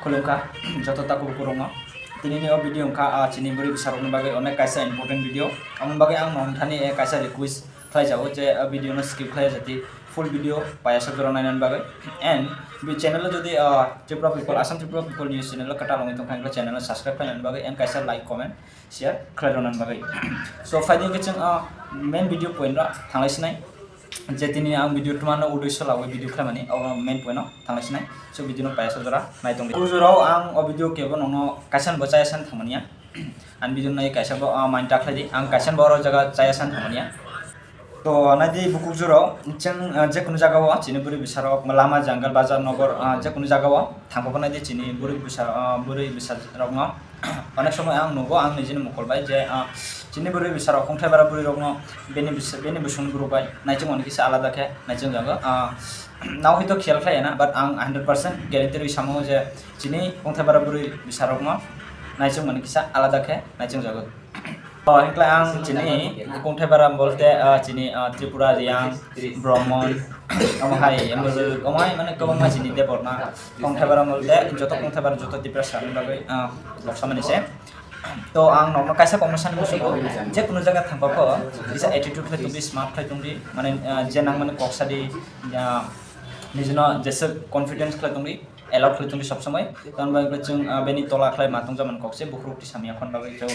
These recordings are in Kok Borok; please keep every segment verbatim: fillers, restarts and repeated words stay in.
Khulumkha joto takhuk bukhuk rokno. Tini ni o video wngkha, ah, chini bwrwi bwsa rokni bagwi onek kaisa important video. Aboni bagwi ang nongthani, eh, kaisa request khlai jago je, ah, video no skip khlai jati full video payasok jora nainani bagwi. And bi channel o jodi, ah, Tripura People, Assam Tripura People News channel o kwtal wngwi tongkha, channel o subscribe khlainani bagwi and kaisa like, comment, share khlai rwnani bagwi. So, phaidi hwnkhe chwng, ah, main video point o thanglai sinai. Je tini ang video twmano uddesho lawi video khlaimani, abo main point o thanglai sinai. So, video no payasok jora nai tongdi. Bukhuk jorao ang o video kebo nongno kaisa bo chaya san thangmani ya. Ang video nai kaisa bo, ah, mind ta khlai di. Ang kaisa bo oro jaga chaya san thangmani ya. To, nai di bukhuk jorao chwng, ah, je kunu jaga o chini bwrwi bwsa rok lama, jangal, bazar, nogor, ah, je kunu jaga o thangpa nai di chini bwrwi bwsa, ah, bwrwi bwsa rokno. Onek somoi ang nugo, ang nijini mokol bai je, ah, chini bwrwi bwsa rok, kongthai bara bwrwi rokno bini bwsa-, bini bwswng group bai naichwng mani kisa alada khe naichwng jago. Ah, nao hoi to khiyal khlai ya na, but ang hundred percent guarantee rwi samo je chini kongthai bara bwrwi bwsa rokno naichwng mani kisa alada khe naichwng jago. Oh, hingkhe ang chini kongthai bara bolte, ah, chini, ah, Tripura, Reang, Bromon, omo hai, omo hai mane kwbangma chini Deborna kongthai bara bolte joto kongthai bara joto Tiprasa ni bagwi, ah, kok samani se. To ang nokno kaisa kokno sani muchungo, je kunu jaga thangpa pho kisa attitude khlai tongdi, smart khlai tongdi, mane, ah, je nang mani kok sadi, ah, nijino jeswk confidence khlai tongdi, allow khlai tongdi sob somoi. Tamo bagwi chwng, ah, bini tola khlai ma tongja man kok se bukhuk rok tisam ya phone bagwi. To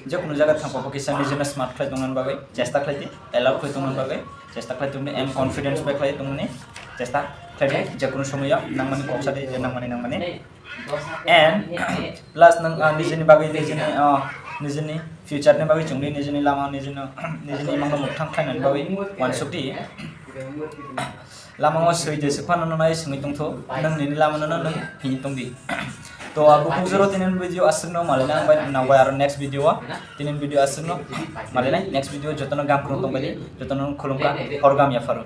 je kunu jaga thangpa pho kisa nijino smart khlai tongna bagwi chesta khlai di, allow khlai tongna bagwi chesta khlai tongdi, and confidence bai khlai tongmani chesta khlai di, je kunu somoi o nang mani kok sadi, je nang mani nang mani. And plus nwng, ah, nijini bagwi nijini, ah, nijini future ni bagwi chwngdi, nijini lama, nijini, nijini imang no mwthang khlainani bagwi uansukdi. Lama o swi de swk phano nai swngwi tongtho, nwng nini lama no nwng hini tongdi. To abo bukhuk jora tini video aswk no malina ang bai nang bai aro next video o tini video aswk no malina next video jotono gam khulum tongbai di, jotono khulumkha hor gam yapharo.